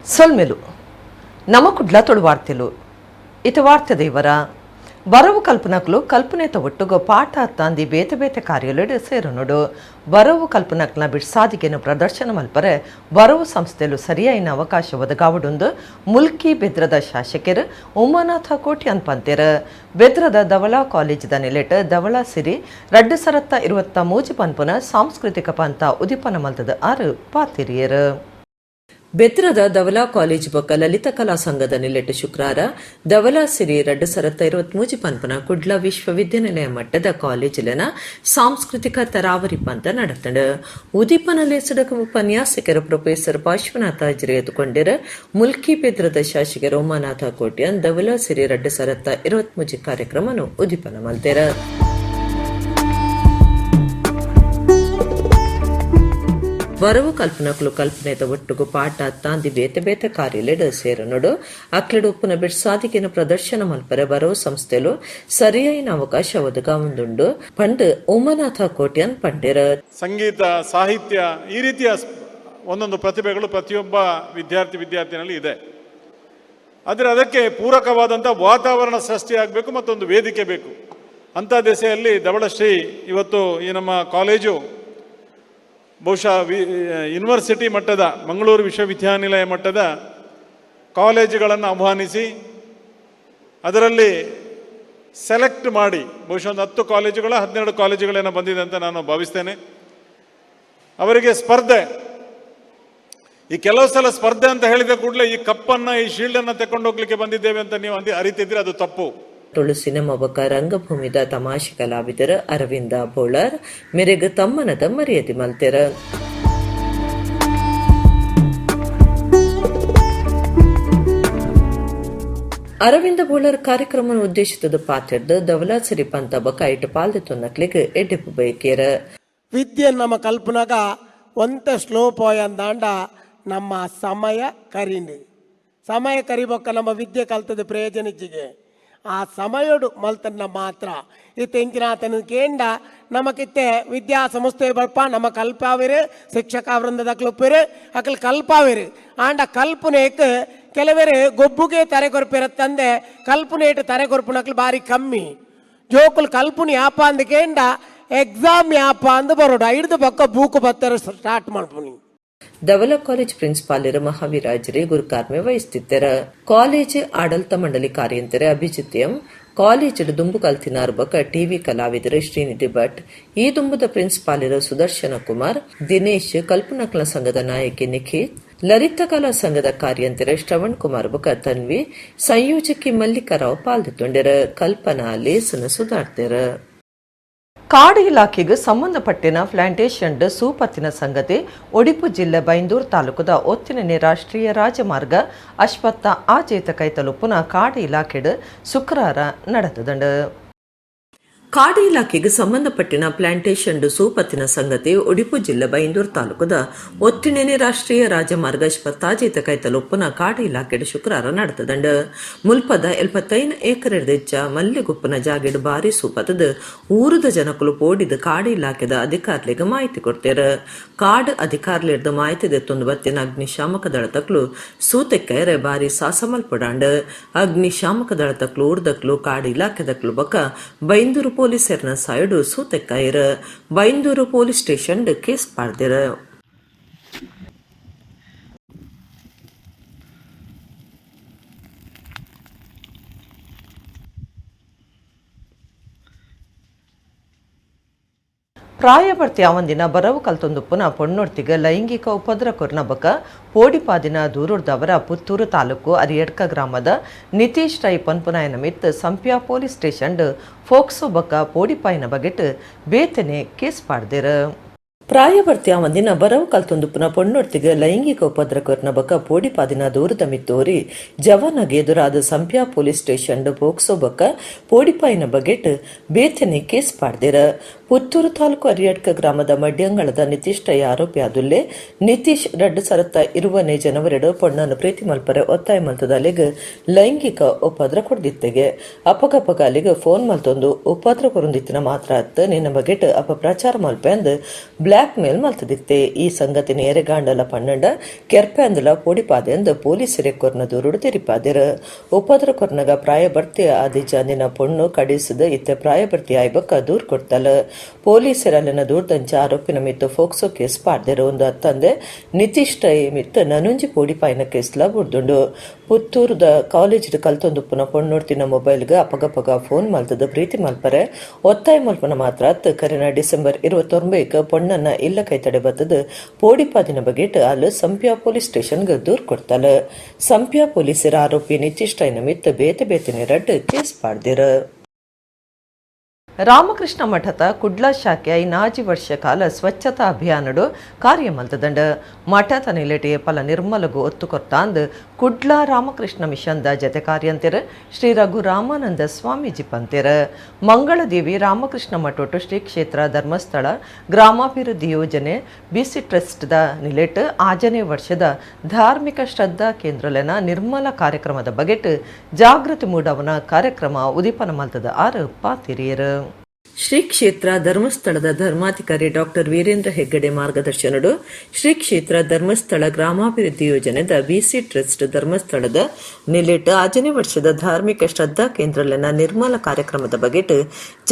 ಸೊಲ್ಮೆಲು ನಮ ಕುಡ್ಲ ತುಳು ವಾರ್ತೆಲು ಇತ ವಾರ್ತೆ ದೇವರ ಬರವು ಕಲ್ಪನಕ್ಲು ಕಲ್ಪನೆತ ಒಟ್ಟುಗು ಪಾಠ ತಾಂದಿ ಬೇತೆ ಬೇತೆ ಕಾರ್ಯಲೆಡ್ ಸೇರೊನುಡು. ಬರವು ಕಲ್ಪನಕ್ಲ ಬಿಡ್ಸಾದಿಗೆನು ಪ್ರದರ್ಶನ ಮಲ್ಪರೆ ಬರವು ಸಂಸ್ಥೆಲು ಸರಿಯಾಯಿನ ಅವಕಾಶ ಒದಗಾವಡುಂದು ಮುಲ್ಕಿ ಬೆದ್ರದ ಶಾಸಕೆರ್ ಉಮಾನಾಥ ಕೋಟ್ಯಾನ್ ಪಂತೆರ್. ಬೆದ್ರದ ಧವಳಾ ಕಾಲೇಜಿದ ನೆಲೆಟ್ ಧವಳಾ ಸಿರಿ 2023 ಪನ್ಪುನ ಸಾಂಸ್ಕೃತಿಕ ಪಂಥ ಉದಿಪನ ಮಲ್ತದ ಆರು ಪಾತಿರಿಯರು. ಬೆದ್ರದ ಧವಲಾ ಕಾಲೇಜ್ ಬೊಕ್ಕ ಲಲಿತ ಕಲಾ ಸಂಘದ ನಿಲೆಟ್ ಶುಕ್ರಾರ ಧವಲಾ ಸಿರಿ 2023 ಪನ್ಪುನ ಕುಡ್ಲ ವಿಶ್ವವಿದ್ಯಾನಿಲಯ ಮಟ್ಟದ ಕಾಲೇಜಿಲನ ಸಾಂಸ್ಕೃತಿಕ ತರಾವರಿ ಪಂಥ ನಡತಂಡು. ಉದಿಪನ ಲೇಸಡಕ ಉಪನ್ಯಾಸಕರು ಪ್ರೊಫೆಸರ್ ಪಾರ್ಶ್ವನಾಥ ಎದುಕೊಂಡಿರ. ಮುಲ್ಕಿ ಬೆದ್ರದ ಶಾಸಕ ರೋಮಾನಾಥ ಕೋಟ್ಯಾನ್ ಧವಲಾ ಸಿರಿ 2023 ಕಾರ್ಯಕ್ರಮನು ಉದಿಪನ ಮಲ್ತೆರ. ಬರವು ಕಲ್ಪನಕ್ಲು ಕಲ್ಪನೆದ ಒಟ್ಟುಗು ಪಾಠ ತಾಂದಿ ಬೇತೆ ಬೇತೆ ಕಾರ್ಯಲೆಡ್ ಸೇರನುಡು. ಅಕ್ಲೆಡ್ ಉಪ್ಪುನ ಬಿಡ್ಸಾದಿಗೆನ ಪ್ರದರ್ಶನ ಮಲ್ಪರೆ ಬರವು ಸಂಸ್ಥೆಲು ಸರಿಯಾಯಿನ ಅವಕಾಶ ಒದಗಾವೊಂದುಂಡು ಪಂಡ್ ಉಮಾನಾಥ ಕೋಟ್ಯಾನ್ ಪಂಡೆರ. ಸಂಗೀತ, ಸಾಹಿತ್ಯ, ಈ ರೀತಿಯ ಒಂದೊಂದು ಪ್ರತಿಭೆಗಳು ಪ್ರತಿಯೊಬ್ಬ ವಿದ್ಯಾರ್ಥಿ ವಿದ್ಯಾರ್ಥಿನಲ್ಲಿ ಇದೆ. ಆದರೆ ಅದಕ್ಕೆ ಪೂರಕವಾದಂಥ ವಾತಾವರಣ ಸೃಷ್ಟಿಯಾಗಬೇಕು ಮತ್ತೊಂದು ವೇದಿಕೆ ಬೇಕು. ಅಂಥ ದೆಸೆಯಲ್ಲಿ ಧವಳಶ್ರೀ ಇವತ್ತು ಈ ನಮ್ಮ ಕಾಲೇಜು ಬಹುಶಃ ಯೂನಿವರ್ಸಿಟಿ ಮಟ್ಟದ, ಮಂಗಳೂರು ವಿಶ್ವವಿದ್ಯಾನಿಲಯ ಮಟ್ಟದ ಕಾಲೇಜುಗಳನ್ನು ಆಹ್ವಾನಿಸಿ, ಅದರಲ್ಲಿ ಸೆಲೆಕ್ಟ್ ಮಾಡಿ, ಬಹುಶಃ ಒಂದು 10 ಕಾಲೇಜುಗಳ, 12 ಕಾಲೇಜುಗಳೇನೋ ಬಂದಿದೆ ಅಂತ ನಾನು ಭಾವಿಸ್ತೇನೆ. ಅವರಿಗೆ ಸ್ಪರ್ಧೆ, ಈ ಕೆಲವು ಸಲ ಸ್ಪರ್ಧೆ ಅಂತ ಹೇಳಿದ ಕೂಡಲೇ ಈ ಕಪ್ಪನ್ನು, ಈ ಶೀಲ್ಡನ್ನು ತಕೊಂಡು ಹೋಗ್ಲಿಕ್ಕೆ ಬಂದಿದ್ದೇವೆ ಅಂತ ನೀವು ಅಂದಿ ಅರಿತಿದ್ರೆ ಅದು ತಪ್ಪು. ತುಳು ಸಿನಿಮಾ ಬೊಕ್ಕ ರಂಗಭೂಮಿದ ತಮಾಷೆ ಕಲಾವಿದರ ಅರವಿಂದ ಬೋಳರ್ ಮೆರೆಗ್ ತಮ್ಮನದ ಮರ್ಯಾದೆ ಮಲ್ತೆರ. ಅರವಿಂದ ಬೋಳರ್ ಕಾರ್ಯಕ್ರಮ ಉದ್ದೇಶಿತದ ಪಾತ್ರದ ಧವಲಾ ಸಿರಿ ಪಂತ ಬೊಕ್ಕ ಐಟ್ ಪಾಲ್ದೆ ತೊನ್ನಕ್ಲಿಗ್ ಎಡ್ಡೆಪ್ಪು ಬಯಕೇರ. ವಿದ್ಯೆ ನಮ್ಮ ಕಲ್ಪನಾಗ ಒಂತೆ ಸ್ಲೋ ಪೋಯಂದಾಂಡ ನಮ್ಮ ಸಮಯ ಕರೀಂಡು. ಸಮಯ ಕರಿಬೊಕ್ಕ ನಮ್ಮ ವಿದ್ಯೆ ಕಲ್ತದ ಪ್ರಯೋಜನಜ್ಜಿಗೆ. ಆ ಸಮಯಡು ಮಲ್ತನ್ನ ಮಾತ್ರ. ಇತ್ತೆ ಇಂಚಿನಾತನ ಕೇಂಡ ನಮಕಿತ್ತೆ ವಿದ್ಯಾ ಸಂಸ್ಥೆ ಬಲ್ಪ ನಮ್ಮ ಕಲ್ಪಾವಿರು, ಶಿಕ್ಷಕ ವೃಂದದ ಕ್ಲುಪ್ಪಿರು ಅಕಲ್ ಕಲ್ಪಾವಿರು. ಆಂಡ ಕಲ್ಪನೇಕ್ ಕೆಲವರು ಗೊಬ್ಬುಗೆ ತರೆ ಕೊರ್ಪಿರ ತಂದೆ ಕಲ್ಪನೇಟ್ ತರೆ ಕೊರ್ಪುನಕ್ಲು ಬಾರಿ ಕಮ್ಮಿ. ಜೋಕುಲ್ ಕಲ್ಪುನಿ ಯಾಪ ಅಂದ ಕೇಂಡ ಎಕ್ಸಾಮ್ ಯಾಪ ಅಂದ್ ಬರೋಡು, ಐಡ್ದು ಪಕ್ಕ ಬೂಕು ಬತ್ತರ ಸ್ಟಾರ್ಟ್ ಮಾಡ್ಪುನಿ. ಧವಲ ಕಾಲೇಜ್ ಪ್ರಿನ್ಸಿಪಾಲರು ಮಹಾವೀರಾಜರೇ ಗುರುಕಾರ್ಮೆ ವಹಿಸುತ್ತಿದ್ದರು. ಕಾಲೇಜ್ ಆಡಳಿತ ಮಂಡಳಿ ಕಾರ್ಯಂತರೆ ಅಭಿಜಿತ್ ಎಂ, ಕಾಲೇಜ್ ದುಂಬು ಕಲ್ತಿನಾರ್ ಬೊಕ್ಕ ಟಿವಿ ಕಲಾವಿದರು ಶ್ರೀನಿಧಿ ಭಟ್, ಈ ದುಂಬುದ ಪ್ರಿನ್ಸಿಪಾಲರು ಸುದರ್ಶನ ಕುಮಾರ್, ದಿನೇಶ್, ಕಲ್ಪನಕಲ ಸಂಘದ ನಾಯಕಿ ನಿಖಿತ್, ಲಲಿತ ಕಲಾ ಸಂಘದ ಕಾರ್ಯಂತರ ಶ್ರವಣ್ ಕುಮಾರ್ ಬೊಕ್ಕ ತನ್ವಿ, ಸಂಯೋಜಕಿ ಮಲ್ಲಿಕರಾವ್ ಪಾಲ್ದಿತ್ತೊಂಡೆರ. ಕಲ್ಪನಾ ಲೇಸನ ಸುಧಾರ್ತೆರ. ಕಾಡು ಇಲಾಖೆಗೆ ಸಂಬಂಧಪಟ್ಟಿನ ಪ್ಲಾಂಟೇಶನ್ ಸೂಪತ್ತಿನ ಸಂಗತಿ ಒಡಿಪು ಜಿಲ್ಲೆ ಬೈಂದೂರು ತಾಲೂಕುದ ಒತ್ತಿನ ರಾಷ್ಟ್ರೀಯ ರಾಜಮಾರ್ಗ ಅಶ್ವತ್ಥ ಆಚೇತ ಕೈತಲುಪುನ ಕಾಡು ಇಲಾಖೆಡ್ ಶುಕ್ರವಾರ ನಡೆತದಂಡು. ಕಾಡು ಇಲಾಖೆಗೆ ಸಂಬಂಧಪಟ್ಟಿನ ಪ್ಲಾಂಟೇಶನ್ ಸೂಪತ್ತಿನ ಸಂಗತಿ ಒಡಿಪು ಜಿಲ್ಲೆ ಬೈಂದೂರು ತಾಲೂಕುದ ಒತ್ತಿಣೆನೆ ರಾಷ್ಟ್ರೀಯ ರಾಜಮಾರ್ಗ ಅಶ್ವತ್ಥಾಜೇತ ಕೈತಲುಪ್ಪುನ ಕಾಡು ಇಲಾಖೆಡ್ ಶುಕ್ರವಾರ ನಡೆತದಂಡು. ಮುಲ್ಪದ 75 ಏಕರೆ ದೆಚ್ಚ ಮಲ್ಲೆಗುಪ್ಪನ ಜಾಗೆಡ್ ಬಾರಿ ಸೂಪತ್ತದ ಊರುದ ಜನಕುಲು ಪೋಡಿದ ಕಾಡು ಇಲಾಖೆದ ಅಧಿಕಾರಿಗಳಿಗೆ ಮಾಹಿತಿ ಕೊಡ್ತೇರ. ಕಾಡು ಅಧಿಕಾರಿಲಿರ್ದ ಮಾಹಿತಿ ದೆತ್ತೊಂದು ಬತ್ತಿನ ಅಗ್ನಿಶಾಮಕ ದಳತಕ್ಲು ಸೂತೆಕ್ಕೈರೆ ಬಾರಿ ಸಾಸಮಲ್ಪಡಾಂಡ್. ಅಗ್ನಿಶಾಮಕ ದಳತಕ್ಲು, ಊರ್ದಕ್ಲು, ಕಾಡು ಇಲಾಖೆದಕ್ಲು ಬೊಕ್ಕ ಬೈಂದೂರು ಪೊಲೀಸರ್ನ ಸೈಡು ಸೂತೆಕ್ಕೈರ್. ಬೈಂದೂರು police station case ಪಾಡ್ದಿರ. ಪ್ರಾಯಭರ್ತಿ ಅವಂದಿನ ಬರವು ಕಲ್ತೊಂದುಪ್ಪುನ ಪೊಣ್ಣೊರ್ತಿಗ ಲೈಂಗಿಕ ಉಪದ್ರ ಕೊರ್ನ ಬಕ ಪೋಡಿಪಾದಿನ ದೂರುರ್ದವರ ಪುತ್ತೂರು ತಾಲೂಕು ಅರಿಯಡ್ಕ ಗ್ರಾಮದ ನಿತೀಶ್ ರೈ ಪನ್ಪುನಾಯನ ಮಿತ್ ಸಂಪ್ಯಾ police station POCSO ಬಕ ಪೋಡಿಪಾಯಿನ ಬಗೆಟ್ ಬೇತನೆ ಕೇಸ್ ಪಾಡ್ದಿರ. ಪ್ರಾಯವರ್ತಿ ಒಂದಿನ ಬರವು ಕಲ್ತೊಂದುಪ್ಪುನ ಪೊಣ್ಣೊರ್ತಿಗ ಲೈಂಗಿಕ ಉಪದ್ರ ಕೊರ್ನ ಬಕ ಪೋಡಿಪಾದಿನ ದೂರದ ಮಿತ್ತೋರಿ ಜವಾನಗೆ ಎದುರಾದ ಸಂಪ್ಯಾ police station POCSO ಬಕ ಪೋಡಿಪಾಯಿನ ಬಗೆಟ್ ಬೇತನೆ ಕೇಸ್ ಪಾಡ್ದಿರ. ಪುತ್ತೂರು ತಾಲೂಕು ಅರಿಯಡ್ಕ ಗ್ರಾಮದ ಮಡ್ಯಂಗಳದ ನಿತೀಶ್ ಟೈ ಆರೋಪಿ ಆದುಲ್ಲೆ. ನಿತೀಶ್ 2020ನೇ ಜನವರಿಡ್ ಪೊಣ್ಣನು ಪ್ರೀತಿ ಮಲ್ಪರೆ ಒತ್ತಾಯ ಮಲ್ತದ ಅಲೆಗ್ ಲೈಂಗಿಕ ಉಪದ್ರ ಕೊರ್ದಿತ್ತೆಗೆ. ಅಪಗಪಗ ಅಲೆಗ್ ಫೋನ್ ಮಲ್ತೊಂದು ಉಪದ್ರ ಕೊರೊಂದಿತ್ತಿನ ಮಾತ್ರ ಅತ್, ನಿನ್ನ ಬಗೆಟ್ ಅಪಪ್ರಚಾರ ಮಲ್ಪೆಂದ್ ಬ್ಲಾಕ್ ಮೇಲ್ ಮಲ್ತದಿತ್ತೆ. ಈ ಸಂಗತಿನ ಏರೆಗಾಂಡಲ ಪನ್ನಂಡ ಕೆರ್ಪೆಂದಲ ಪೋಡಿಪಾದೆಂದ್ ಪೊಲೀಸೆರೆ ಕೊರ್ನ ದೂರುಡು ತೆರಿಪಾದೆರ್. ಉಪದ್ರ ಕೊರ್ನಗ ಪ್ರಾಯಭರ್ತಿ ಆದಿಜಾಂದಿನ ಪೊಣ್ಣು ಕಡಿಸದ್ ಇತ್ತೆ ಪ್ರಾಯಭರ್ತಿ ಆಯ್ಬೊಕ್ಕ ದೂರ್ ಕೊರ್ತಲ್. ಪೊಲೀಸೆರ್ ಅಲೆನ ದೂರ್ದಂಚ ಆರೋಪಿನ ಮಿತ್ತ್ ಫೋಕ್ಸೋ ಕೇಸ್ ಪಾಡ್ದೆರ್. ಉಂದು ಅತ್ತಂದೆ ನಿತೀಶ್ ಟೈ ಮಿತ್ತ್ ನನೊಂಜಿ ಪೋಡಿಪಾಯಿನ ಕೇಸ್ಲ ಬುಡ್ದುಂಡು. ಪುತ್ತೂರುದ ಕಾಲೇಜ್ಡ್ ಕಲ್ತೊಂದುಪ್ಪುನ ಪೊಣ್ಣೊರ್ತಿನ ಮೊಬೈಲ್ಗ್ ಅಪಗಪಗ ಫೋನ್ ಮಲ್ತ್ದ್ ಪ್ರೀತಿ ಮಲ್ಪರೆ ಒತ್ತಾಯ ಮಲ್ಪುನ ಮಾತ್ರ ಅತ್ತ್, ಕರಿನ ಡಿಸೆಂಬರ್ 29ಕ್ ಪೊಣ್ಣನ ಇಲ್ಲ ಕೈತಡೆ ಬತ್ತ್ದ್ ಪೋಡಿಪಾದಿನ ಬಗೆಟ್ ಆಲ್ ಸಂಪ್ಯ ಪೊಲೀಸ್ ಸ್ಟೇಷನ್ಗ್ ದೂರು ಕೊರ್ತಲ್. ಸಂಪ್ಯ ಪೊಲೀಸೆರ್ ಆರೋಪಿ ನಿತೀಶ್ ಟೈನ ಮಿತ್ತ್ ಬೇತೆ ಬೇತೆ ನಿರಟ್ ಕೇಸ್ ಪಾಡ್ದೆರ್. ರಾಮಕೃಷ್ಣ ಮಠತ ಕುಡ್ಲ ಶಾಖೆ 54 ವರ್ಷ ಕಾಲ ಸ್ವಚ್ಛತಾ ಅಭಿಯಾನಡು ಕಾರ್ಯ ಮಲ್ತದಂಡ್. ಮಠತ ನಿಲೆಟೆ ಪಲ ನಿರ್ಮಲಗು ಒತ್ತು ಕೊರ್ತಾಂದ್ ಕುಡ್ಲ ರಾಮಕೃಷ್ಣ ಮಿಷನ್ದ ಜತೆ ಕಾರ್ಯಂತೆರ್ ಶ್ರೀ ರಘು ರಾಮಾನಂದ ಸ್ವಾಮೀಜಿ ಪಂತೆರ್. ಮಂಗಳದೇವಿ ರಾಮಕೃಷ್ಣ ಮಠೊಟ್ಟು ಶ್ರೀ ಕ್ಷೇತ್ರ ಧರ್ಮಸ್ಥಳ ಗ್ರಾಮಾಭಿವೃದ್ಧಿ ಯೋಜನೆ ಬಿಸಿ ಟ್ರಸ್ಟ್ದ ನಿಲೆಟ್ 6ನೇ ವರ್ಷದ ಧಾರ್ಮಿಕ ಶ್ರದ್ಧಾ ಕೇಂದ್ರಲೆನ ನಿರ್ಮಲ ಕಾರ್ಯಕ್ರಮದ ಬಗೆಟ್ ಜಾಗೃತಿ ಮೂಡವನ ಕಾರ್ಯಕ್ರಮ ಉದೀಪನ ಮಲ್ತದ ಆರು ಪಾತಿರಿಯರು. ಶ್ರೀ ಕ್ಷೇತ್ರ ಧರ್ಮಸ್ಥಳದ ಧರ್ಮಾಧಿಕಾರಿ ಡಾಕ್ಟರ್ ವೀರೇಂದ್ರ ಹೆಗ್ಗಡೆ ಮಾರ್ಗದರ್ಶನಡು ಶ್ರೀ ಕ್ಷೇತ್ರ ಧರ್ಮಸ್ಥಳ ಗ್ರಾಮಾಭಿವೃದ್ಧಿ ಯೋಜನೆದ ಬಿಸಿ ಟ್ರಸ್ಟ್ ಧರ್ಮಸ್ಥಳದ ನಿಲೆಟ್ 6ನೇ ವರ್ಷದ ಧಾರ್ಮಿಕ ಶ್ರದ್ಧಾ ಕೇಂದ್ರಲೆನ ನಿರ್ಮಲ ಕಾರ್ಯಕ್ರಮದ ಬಗೆಟ್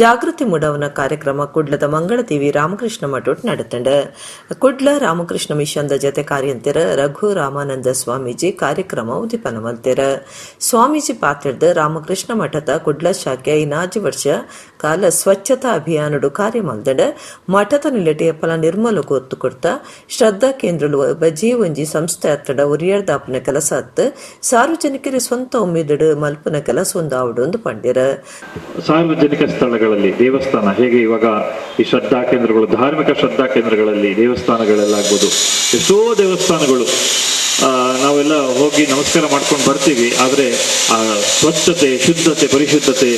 ಜಾಗೃತಿ ಮೂಡವನ ಕಾರ್ಯಕ್ರಮ ಕುಡ್ಲದ ಮಂಗಳದೇವಿ ರಾಮಕೃಷ್ಣ ಮಠೊಟ್ ನಡತಂಡ. ಕುಡ್ಲ ರಾಮಕೃಷ್ಣ ಮಿಷನ್ದ ಜತೆ ಕಾರ್ಯಂತೆರ್ ರಘು ರಾಮಾನಂದ ಸ್ವಾಮೀಜಿ ಕಾರ್ಯಕ್ರಮ ಉದ್ದೀಪನ ಮಲ್ತೆರ್. ಸ್ವಾಮೀಜಿ ಪಾತೆರ್ದ್, ರಾಮಕೃಷ್ಣ ಮಠದ ಕುಡ್ಲ ಶಾಖೆ 54 ವರ್ಷ ಕಾಲ ಸ್ವಚ್ಛತಾ ಅಭಿಯಾನಡು ಕಾರ್ಯ ಮಲ್ದಂಡ. ಮಠದ ನಿಲೆಟ್ ಏಪಲ ನಿರ್ಮಲಗು ಒತ್ತು ಕೊರ್ತ. ಶ್ರದ್ಧಾ ಕೇಂದ್ರಲು ಬಜೀ ಒಂಜಿ ಸಂಸ್ಥೆ ಅತ್ತಡ ಉರಿಯರ್ದಾಪುನ ಕೆಲಸ ಅತ್, ಸಾರ್ವಜನಿಕರ ಸ್ವಂತ ಉಮ್ಮಿದಡು ಮಲ್ಪುನ ಕೆಲಸ ಒಂದಾವಡು ಎಂದು ಪಂಡೆರ್. ಸಾರ್ವಜನಿಕ ಸ್ಥಳಗಳಲ್ಲಿ ದೇವಸ್ಥಾನ ಹೇಗೆ ಇವಾಗ ಈ ಶ್ರದ್ಧಾ ಕೇಂದ್ರಗಳು, ಧಾರ್ಮಿಕ ಶ್ರದ್ಧಾ ಕೇಂದ್ರಗಳಲ್ಲಿ ದೇವಸ್ಥಾನಗಳಲ್ಲಾಗ್ಬೋದು, ಎಷ್ಟೋ ದೇವಸ್ಥಾನಗಳು ನಾವೆಲ್ಲ ಹೋಗಿ ನಮಸ್ಕಾರ ಮಾಡ್ಕೊಂಡು ಬರ್ತೀವಿ. ಆದರೆ ಆ ಸ್ವಚ್ಛತೆ, ಶುದ್ಧತೆ, ಪರಿಶುದ್ಧತೆ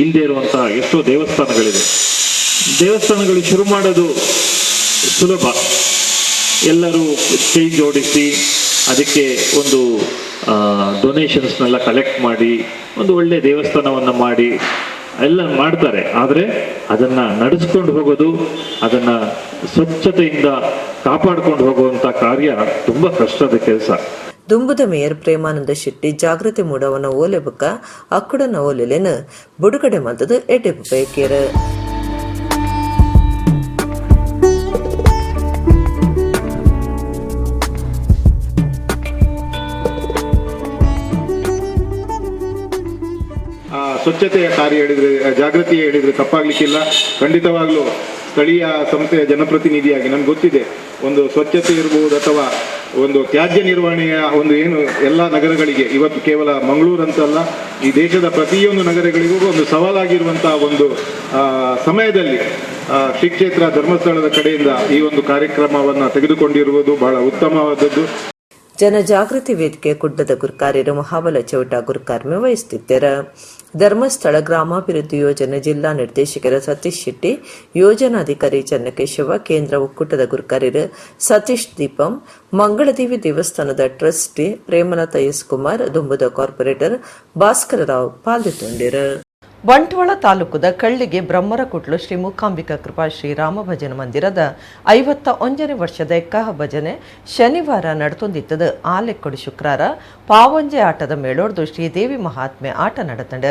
ಇಲ್ಲದೆ ಇರುವಂತಹ ಎಷ್ಟೋ ದೇವಸ್ಥಾನಗಳಿದೆ. ದೇವಸ್ಥಾನಗಳು ಶುರು ಮಾಡೋದು ಸುಲಭ. ಎಲ್ಲರೂ ಕೈ ಜೋಡಿಸಿ ಅದಕ್ಕೆ ಒಂದು ಡೊನೇಷನ್ಸ್ನೆಲ್ಲ ಕಲೆಕ್ಟ್ ಮಾಡಿ ಒಂದು ಒಳ್ಳೆ ದೇವಸ್ಥಾನವನ್ನು ಮಾಡಿ ಎಲ್ಲ ಮಾಡ್ತಾರೆ. ಆದರೆ ಅದನ್ನ ನಡೆಸ್ಕೊಂಡು ಹೋಗೋದು, ಅದನ್ನ ಸ್ವಚ್ಛತೆಯಿಂದ ಕಾಪಾಡ್ಕೊಂಡು ಹೋಗುವಂತ ಕಾರ್ಯ ತುಂಬಾ ಕಷ್ಟದ ಕೆಲಸ. ದುಂಬುದ ಮೇಯರ್ ಪ್ರೇಮಾನಂದ ಶೆಟ್ಟಿ ಜಾಗೃತಿ ಮೂಡವನ ಓಲೆ ಬೊಕ್ಕ ಅಕ್ಕುಡನ ಓಲೆಲೆನ್ ಬುಡುಗಡೆ ಮಲ್ತದ ಎಡ್ಡೆಪ್ಪು ಬಯಕೆರ್. ಸ್ವಚ್ಛತೆಯ ಕಾರ್ಯ ಹೇಳಿದ್ರೆ, ಜಾಗೃತಿ ಹೇಳಿದ್ರೆ ತಪ್ಪಾಗ್ಲಿಕ್ಕಿಲ್ಲ. ಖಂಡಿತವಾಗ್ಲೂ ಸ್ಥಳೀಯ ಸಂಸ್ಥೆಯ ಜನಪ್ರತಿನಿಧಿಯಾಗಿ ನಮ್ಗೆ ಗೊತ್ತಿದೆ, ಒಂದು ಸ್ವಚ್ಛತೆ ಇರಬಹುದು ಅಥವಾ ಒಂದು ತ್ಯಾಜ್ಯ ನಿರ್ವಹಣೆಯ ಒಂದು ಏನು ಎಲ್ಲ ನಗರಗಳಿಗೆ ಇವತ್ತು ಕೇವಲ ಮಂಗಳೂರು ಅಂತಲ್ಲ, ಈ ದೇಶದ ಪ್ರತಿಯೊಂದು ನಗರಗಳಿಗೂ ಒಂದು ಸವಾಲಾಗಿರುವಂತಹ ಒಂದು ಸಮಯದಲ್ಲಿ ಶ್ರೀ ಕ್ಷೇತ್ರ ಧರ್ಮಸ್ಥಳದ ಕಡೆಯಿಂದ ಈ ಒಂದು ಕಾರ್ಯಕ್ರಮವನ್ನು ತೆಗೆದುಕೊಂಡಿರುವುದು ಬಹಳ ಉತ್ತಮವಾದದ್ದು. ಜನಜಾಗೃತಿ ವೇದಿಕೆ ಕುಡ್ಲದ ಗುರ್ಕಾರ್ಯರು ಮಹಾಬಲ ಚೌಟ ಗುರುಕಾರ್ಮೆ ವಹಿಸುತ್ತಿದ್ದರು. ಧರ್ಮಸ್ಥಳ ಗ್ರಾಮಾಭಿವೃದ್ಧಿ ಯೋಜನೆ ಜಿಲ್ಲಾ ನಿರ್ದೇಶಕರ ಸತೀಶ್ ಶೆಟ್ಟಿ, ಯೋಜನಾಧಿಕಾರಿ ಚನ್ನಕೇಶವ, ಕೇಂದ್ರ ಒಕ್ಕೂಟದ ಗುರುಕಾರ್ಯರು ಸತೀಶ್ ದೀಪಂ, ಮಂಗಳದೇವಿ ದೇವಸ್ಥಾನದ ಟ್ರಸ್ಟಿ ಪ್ರೇಮಲತಾ ಎಸ್ ಕುಮಾರ್, ದುಂಬುದ ಕಾರ್ಪೊರೇಟರ್ ಭಾಸ್ಕರ ರಾವ್ ಪಾಲ್ಗೊಂಡಿರು. ಬಂಟ್ವಾಳ ತಾಲೂಕುದ ಕಳ್ಳಿಗೆ ಬ್ರಹ್ಮರಕುಟ್ಲು ಶ್ರೀ ಮೂಕಾಂಬಿಕಾ ಕೃಪಾ ಶ್ರೀ ರಾಮ ಭಜನ ಮಂದಿರದ 51ನೇ ವರ್ಷದ ಎಕ್ಕಾಹ ಭಜನೆ ಶನಿವಾರ ನಡತೊಂದಿತ್ತದು. ಆಲೆಕ್ಕೊಡಿ ಶುಕ್ರಾರ ಪಾವಂಜೆ ಆಟದ ಮೇಳೋಡ್ದು ಶ್ರೀದೇವಿ ಮಹಾತ್ಮೆ ಆಟ ನಡತಂಡ.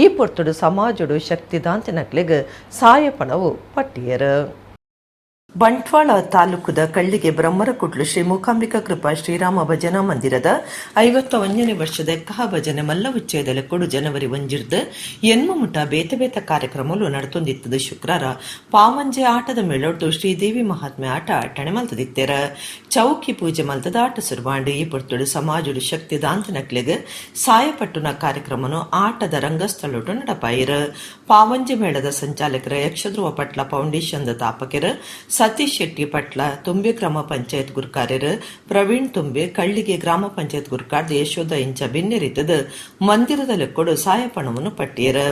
ಈ ಪೊರ್ತುಡು ಸಮಾಜಡು ಶಕ್ತಿದಾಂತಿನಕ್ಲೆಗ್ ಸಾಯಪಣವು ಪಟ್ಟಿಯರು. ಬಂಟ್ವಾಳ ತಾಲೂಕುದ ಕಳ್ಳಿಗೆ ಬ್ರಹ್ಮರಕುಟ್ಲು ಶ್ರೀ ಮೂಕಾಂಬಿಕಾ ಕೃಪಾ ಶ್ರೀರಾಮ ಭಜನಾ ಮಂದಿರದ 51ನೇ ವರ್ಷದ ಎಕ್ಕಹ ಭಜನೆ ಮಲ್ಲ ಉಚ್ಚಯದ ಕೊಡು ಜನವರಿ 1ರ್ದು ಎನ್ಮುಟ ಬೇತೆ ಬೇತೆ ಕಾರ್ಯಕ್ರಮಲು ನಡತೊಂದಿತ್ತದು. ಶುಕ್ರಾರ ಪಾವಂಜೆ ಆಟದ ಮೇಳೊಡ್ದು ಶ್ರೀದೇವಿ ಮಹಾತ್ಮೆ ಆಟ ಅಟ್ಟಣೆ ಮಲ್ತದಿತ್ತೆರ. ಚೌಕಿ ಪೂಜೆ ಮಲ್ತದ ಆಟ ಸುರ್ವಾಂಡು. ಈ ಪೊರ್ತುಡು ಸಮಾಜಡು ಶಕ್ತಿ ದಾಂತಿನಕ್ಲೆಗ್ ಸಾಯಪಟ್ಟುನ ಕಾರ್ಯಕ್ರಮನು ಆಟದ ರಂಗಸ್ಥಳೊಡು ನಡಪಾಯಿರು. ಪಾವಂಜೆ ಮೇಳದ ಸಂಚಾಲಕರ ಯಕ್ಷಧ್ರುವ ಪಟ್ಲ ಫೌಂಡೇಶನ್ ತಾಪಕರು ಸತೀಶ್ ಶೆಟ್ಟಿ ಪಟ್ಲ, ತುಂಬೆ ಗ್ರಾಮ ಪಂಚಾಯತ್ ಗುರ್ಕಾರ್ಯರು ಪ್ರವೀಣ್ ತುಂಬೆ, ಕಳ್ಳಿಗೆ ಗ್ರಾಮ ಪಂಚಾಯತ್ ಗುರ್ಕಾರ್ದ ಯಶೋಧ ಇಂಚ ಬಿನ್ನೆರಿತದ ಮಂದಿರದ ಲೆಕ್ಕೊಡು ಸಾಯಪಣವನ್ನು ಪಟ್ಟಿಯರು.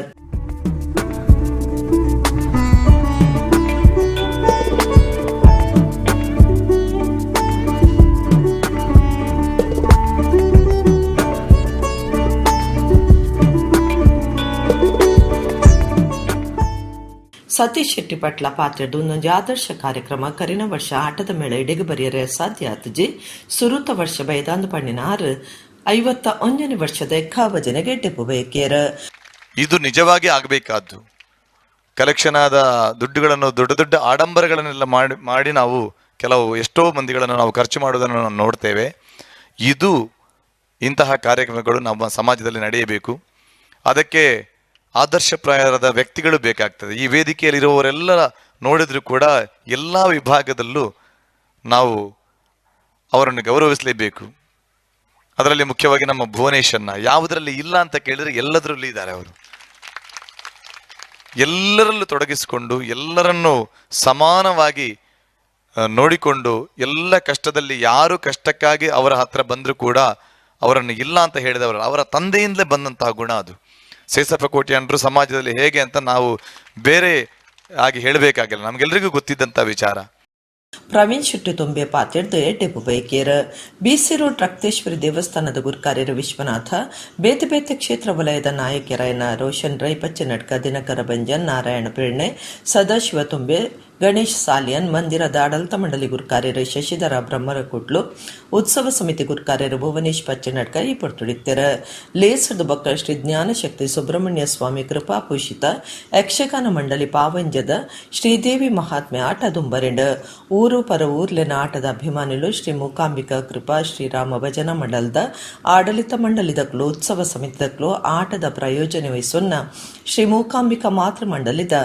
Satish Shetty Patla ಪಾತ್ರೆಡ್ ಒಂದೊಂಜಿ ಆದರ್ಶ ಕಾರ್ಯಕ್ರಮ ಕರಿನ ವರ್ಷ ಆಟದ ಮೇಳ ಇಡೆಗೆ ಬರೆಯರೆ ಸಾಧ್ಯ ಆತಜಿ. ಸುರುತ ವರ್ಷ ಬೈದಾಂದು ಪಣ್ಣಿನ ಆರು 51ನೇ ವರ್ಷದ ಎಕ್ಕಾವಜನೆಗೆ ಎಡ್ಡೆಪು ಬಯಕಿಯರ. ಇದು ನಿಜವಾಗಿ ಆಗಬೇಕಾದ್ದು. ಕಲೆಕ್ಷನ್ ಆದ ದುಡ್ಡುಗಳನ್ನು, ದೊಡ್ಡ ದೊಡ್ಡ ಆಡಂಬರಗಳನ್ನೆಲ್ಲ ಮಾಡಿ ಮಾಡಿ ನಾವು ಕೆಲವು ಎಷ್ಟೋ ಮಂದಿಗಳನ್ನು ನಾವು ಖರ್ಚು ಮಾಡುವುದನ್ನು ನಾವು ನೋಡ್ತೇವೆ. ಇದು ಇಂತಹ ಕಾರ್ಯಕ್ರಮಗಳು ನಮ್ಮ ಸಮಾಜದಲ್ಲಿ ನಡೆಯಬೇಕು. ಅದಕ್ಕೆ ಆದರ್ಶಪ್ರಾಯರಾದ ವ್ಯಕ್ತಿಗಳು ಬೇಕಾಗ್ತದೆ. ಈ ವೇದಿಕೆಯಲ್ಲಿರುವವರೆಲ್ಲ ನೋಡಿದರೂ ಕೂಡ ಎಲ್ಲ ವಿಭಾಗದಲ್ಲೂ ನಾವು ಅವರನ್ನು ಗೌರವಿಸಲೇಬೇಕು. ಅದರಲ್ಲಿ ಮುಖ್ಯವಾಗಿ ನಮ್ಮ ಭುವನೇಶನ್ನ ಯಾವುದರಲ್ಲಿ ಇಲ್ಲ ಅಂತ ಕೇಳಿದರೆ ಎಲ್ಲದರಲ್ಲಿ ಇದ್ದಾರೆ ಅವರು. ಎಲ್ಲರಲ್ಲೂ ತೊಡಗಿಸಿಕೊಂಡು ಎಲ್ಲರನ್ನೂ ಸಮಾನವಾಗಿ ನೋಡಿಕೊಂಡು ಎಲ್ಲ ಕಷ್ಟದಲ್ಲಿ ಯಾರು ಕಷ್ಟಕ್ಕಾಗಿ ಅವರ ಹತ್ರ ಬಂದರೂ ಕೂಡ ಅವರನ್ನು ಇಲ್ಲ ಅಂತ ಹೇಳಿದವರು ಅವರ ತಂದೆಯಿಂದಲೇ ಬಂದಂತಹ ಗುಣ ಅದು. ಸೇಸಪ್ಪ ಕೋಟ್ಯಾನ್ರು ಸಮಾಜದಲ್ಲಿ ಹೇಗೆ ಅಂತ ನಾವು ಬೇರೆ ಆಗಿ ಹೇಳಬೇಕಾಗಿಲ್ಲ, ನಮಗೆಲ್ಲರಿಗೂ ಗೊತ್ತಿದ್ದಂಥ ವಿಚಾರ. ಪ್ರವೀಣ್ ಶೆಟ್ಟಿ ತುಂಬೆ ಪಾತೆಡ್ದು ಎಡ್ಡೆಪು ಬೈಕೇರ್. ಬಿಸಿ ರೋಡ್ ರಕ್ತೇಶ್ವರಿ ದೇವಸ್ಥಾನದ ಗುರ್ಕಾರ್ಯರ ವಿಶ್ವನಾಥ, ಬೇತೆ ಬೇತೆ ಕ್ಷೇತ್ರ ವಲಯದ ನಾಯಕರಾಯನ ರೋಷನ್ ರೈ ಪಚ್ಚನಡ್ಕ, ದಿನಕರ ಬಂಜನ್, ನಾರಾಯಣ ಪೇರ್ಣೆ, ಸದಾಶಿವ ತುಂಬೆ, ಗಣೇಶ್ ಸಾಲಿಯನ್, ಮಂದಿರದ ಆಡಳಿತ ಮಂಡಳಿ ಗುರ್ಕಾರ್ಯರು ಶಶಿಧರ ಬ್ರಹ್ಮರಕುಟ್ಲು, ಉತ್ಸವ ಸಮಿತಿ ಗುರ್ಕಾರ್ಯರು ಭುವನೇಶ್ ಪಚ್ಚನಡ್ಕ ಈ ಪೊರ್ತುಡಿತ್ತರ. ಲೇಸದ ಬೊಕ್ಕ ಶ್ರೀ ಜ್ಞಾನಶಕ್ತಿ ಸುಬ್ರಹ್ಮಣ್ಯ ಸ್ವಾಮಿ ಕೃಪಾಪೂಷಿತ ಯಕ್ಷಗಾನ ಮಂಡಳಿ ಪಾವಂಜದ ಶ್ರೀದೇವಿ ಮಹಾತ್ಮೆ ಆಟ ದುಂಬರೆಂಡ್. ಊರು ಪರ ಊರ್ಲೆನ ಆಟದ ಅಭಿಮಾನಿಲು ಶ್ರೀ ಮೂಕಾಂಬಿಕಾ ಕೃಪಾ ಶ್ರೀರಾಮ ಭಜನಾ ಮಂಡಲದ ಆಡಳಿತ ಮಂಡಳಿದಕ್ಲು, ಉತ್ಸವ ಸಮಿತಿದಕ್ಲು, ಆಟದ ಪ್ರಯೋಜನೆ ವಹಿಸುನ್ನ ಶ್ರೀ ಮೂಕಾಂಬಿಕಾ ಮಾತೃ ಮಂಡಲಿದ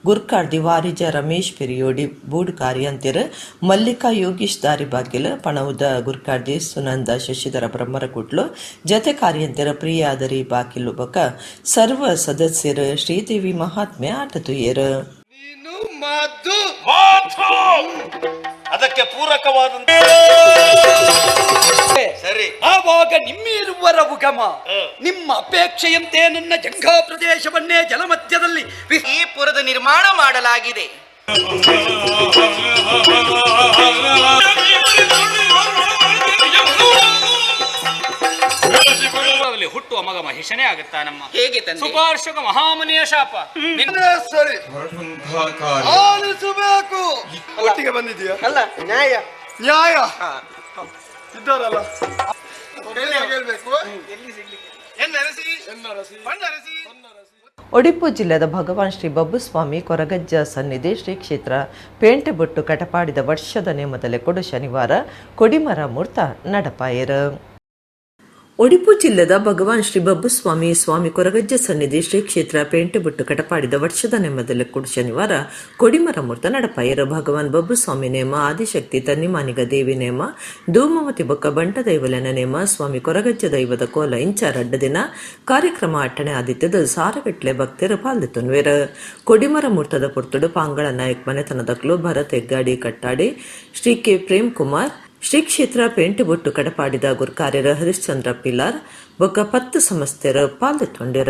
ಗುರ್ಕಾರ್ದಿ ವಾರಿಜ ರಮೇಶ್ ಪೆರಿಯೋಡಿ, ಬೂಡ್ಕಾರಿ ಅಂತಿರ ಮಲ್ಲಿಕಾ ಯೋಗೀಶ್ ದಾರಿ ಬಾಗಿಲ, ಪಣವುದ ಗುರ್ಕಾರ್ದಿ ಸುನಂದ ಶಶಿಧರ ಬ್ರಹ್ಮರಕುಟ್ಲು, ಜತೆ ಕಾರ್ಯಂತಿರ ಪ್ರಿಯಾದರಿ ಬಾಕಿಲು ಬಕ ಸರ್ವ ಸದಸ್ಯರು ಶ್ರೀದೇವಿ ಮಹಾತ್ಮೆ ಆಟ ತುಯರು. ಅದಕ್ಕೆ ಪೂರಕವಾದಂತ ಸರಿ. ಆವಾಗ ನಿಮ್ಮಿರುವರ ಉಗಮ ನಿಮ್ಮ ಅಪೇಕ್ಷೆಯಂತೆ ನನ್ನ ಜಂಘಾ ಪ್ರದೇಶವನ್ನೇ ಜಲಮಧ್ಯದಲ್ಲಿ ಈ ಪುರದ ನಿರ್ಮಾಣ ಮಾಡಲಾಗಿದೆ. ಹುಟ್ಟುವ ಮಗ ಮಹಿಷನೇ ಆಗುತ್ತಾನಮ್ಮ. ಹೇಗೆ ತಂದೆ? ಸುಪಾರ್ಶ್ವಕ ಮಹಾಮುನಿಯ ಶಾಪ. ಸರಿ, ಆಲಿಸಬೇಕು. ಒಟ್ಟಿಗೆ ಬಂದಿದೀಯಾ? ಅಲ್ಲ, ನ್ಯಾಯ ನ್ಯಾಯ ಇದ್ದಾರಲ್ಲ, ಕೇಳ್ಬೇಕು. ಒಡಿಪು ಜಿಲ್ಲೆದ ಭಗವಾನ್ ಶ್ರೀ ಬಬ್ಬುಸ್ವಾಮಿ ಕೊರಗಜ್ಜ ಸನ್ನಿಧಿ ಶ್ರೀ ಕ್ಷೇತ್ರ ಪೇಂಟೆಬೊಟ್ಟು ಕಟಪಾಡಿದ ವರ್ಷದ ನೇಮದಲೆ ಕೊಡು ಶನಿವಾರ ಕೊಡಿಮರ ಮೂರ್ತ ನಡಪಾಯರು. ಒಡಿಪು ಜಿಲ್ಲೆದ ಭಗವಾನ್ ಶ್ರೀ ಬಬ್ಬುಸ್ವಾಮಿ ಸ್ವಾಮಿ ಕೊರಗಜ್ಜ ಸನ್ನಿಧಿ ಶ್ರೀ ಕ್ಷೇತ್ರ ಪೇಂಟೆಬೊಟ್ಟು ಕಟಪಾಡಿದ ವರ್ಷದ ನೇಮದಲ್ಲಿ ಕೊಡು ಶನಿವಾರ ಕೊಡಿಮರ ಮೂರ್ತ ನಡಪಾಯರು. ಭಗವಾನ್ ಬಬ್ಬುಸ್ವಾಮಿ ನೇಮ, ಆದಿಶಕ್ತಿ ತನ್ನಿಮಾನಿಗ ದೇವಿ ನೇಮ, ಧೂಮವತಿ ಬೊಕ್ಕ ಬಂಟ ದೈವಲೆನ ನೇಮ, ಸ್ವಾಮಿ ಕೊರಗಜ್ಜ ದೈವದ ಕೋಲ ಇಂಚ ರಡ್ಡ ದಿನ ಕಾರ್ಯಕ್ರಮ ಅಟ್ಟಣೆ ಆದಿತ್ಯದ ಸಾರಗಟ್ಲೆ ಭಕ್ತರ ಪಾಲ್ದಿತ್ತುನ್ವೇರ. ಕೊಡಿಮರ ಮೂರ್ತದ ಪುರ್ತುಡು ಪಾಂಗಳ ನಾಯಕ್ ಮನೆತನದಕ್ಲು ಭರತ್ ಹೆಗ್ಗಾಡಿ ಕಟ್ಟಾಡಿ, ಶ್ರೀ ಕೆ ಪ್ರೇಮ್ ಕುಮಾರ್, ಶ್ರೀ ಕ್ಷೇತ್ರ ಪೇಂಟೆಬೊಟ್ಟು ಕಡಪಾಡಿದ ಗುರ್ಕಾರ್ಯರ ಹರಿಶ್ಚಂದ್ರ ಪಿಲಾರ್ ಬೊಕ್ಕ 10 ಸಮಸ್ತೆರ ಪಾಲ್ದೆತ್ತೊಂಡೆರ.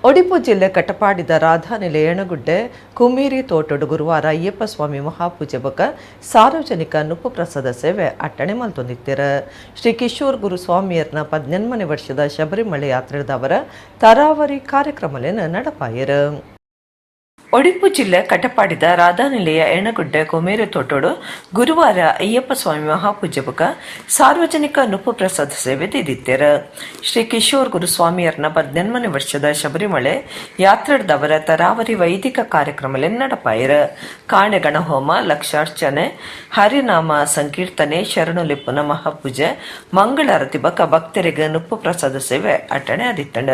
ಒಡಿಪು ಜಿಲ್ಲೆ ಕಟಪಾಡಿದ ರಾಧಾನೆಲೆ ಎಣಗುಡ್ಡೆ ಕುಮೀರಿ ತೋಟಡು ಗುರುವಾರ ಅಯ್ಯಪ್ಪ ಸ್ವಾಮಿ ಮಹಾಪೂಜೆ ಬೊಕ ಸಾರ್ವಜನಿಕ ನುಪ್ಪು ಪ್ರಸಾದ ಸೇವೆ ಅಟ್ಟಣೆ ಮಲ್ತೊಂದಿತ್ತೆರ. ಶ್ರೀ ಕಿಶೋರ್ ಗುರು ಸ್ವಾಮಿಯರ್ನ 18ನೇ ವರ್ಷದ ಶಬರಿಮಲೆ ಯಾತ್ರೆದವರ ತರಾವರಿ ಕಾರ್ಯಕ್ರಮಲೇನ ನಡಪಾಯರು. ಒಡಿಪು ಜಿಲ್ಲೆ ಕಟಪಾಡಿದ ರಾಧಾನಿಲೆಯ ಎಣಗುಡ್ಡೆ ಕೊಮೇರೆ ತೋಟೋಡು ಗುರುವಾರ ಅಯ್ಯಪ್ಪ ಸ್ವಾಮಿ ಮಹಾಪೂಜೆ ಬೊಕ ಸಾರ್ವಜನಿಕ ನುಪ್ಪು ಪ್ರಸಾದ ಸೇವೆ ದಿದಿತ್ತೆರ. ಶ್ರೀ ಕಿಶೋರ್ ಗುರುಸ್ವಾಮಿಯರ್ನ 18ನೇ ವರ್ಷದ ಶಬರಿಮಲೆ ಯಾತ್ರೆದವರ ತರಾವರಿ ವೈದಿಕ ಕಾರ್ಯಕ್ರಮಲೆ ನಡಪಾಯರ. ಕಾಣೆ ಗಣಹೋಮ, ಲಕ್ಷಾರ್ಚನೆ, ಹರಿನಾಮ ಸಂಕೀರ್ತನೆ, ಶರಣು ಲಿಪ್ಪುನ ಮಹಾಪೂಜೆ, ಮಂಗಳಾರತಿ ಬಕ ಭಕ್ತರಿಗೆ ನುಪ್ಪು ಪ್ರಸಾದ ಸೇವೆ ಅಟ್ಟಣೆ ಆದಿತ್ತಂಡ.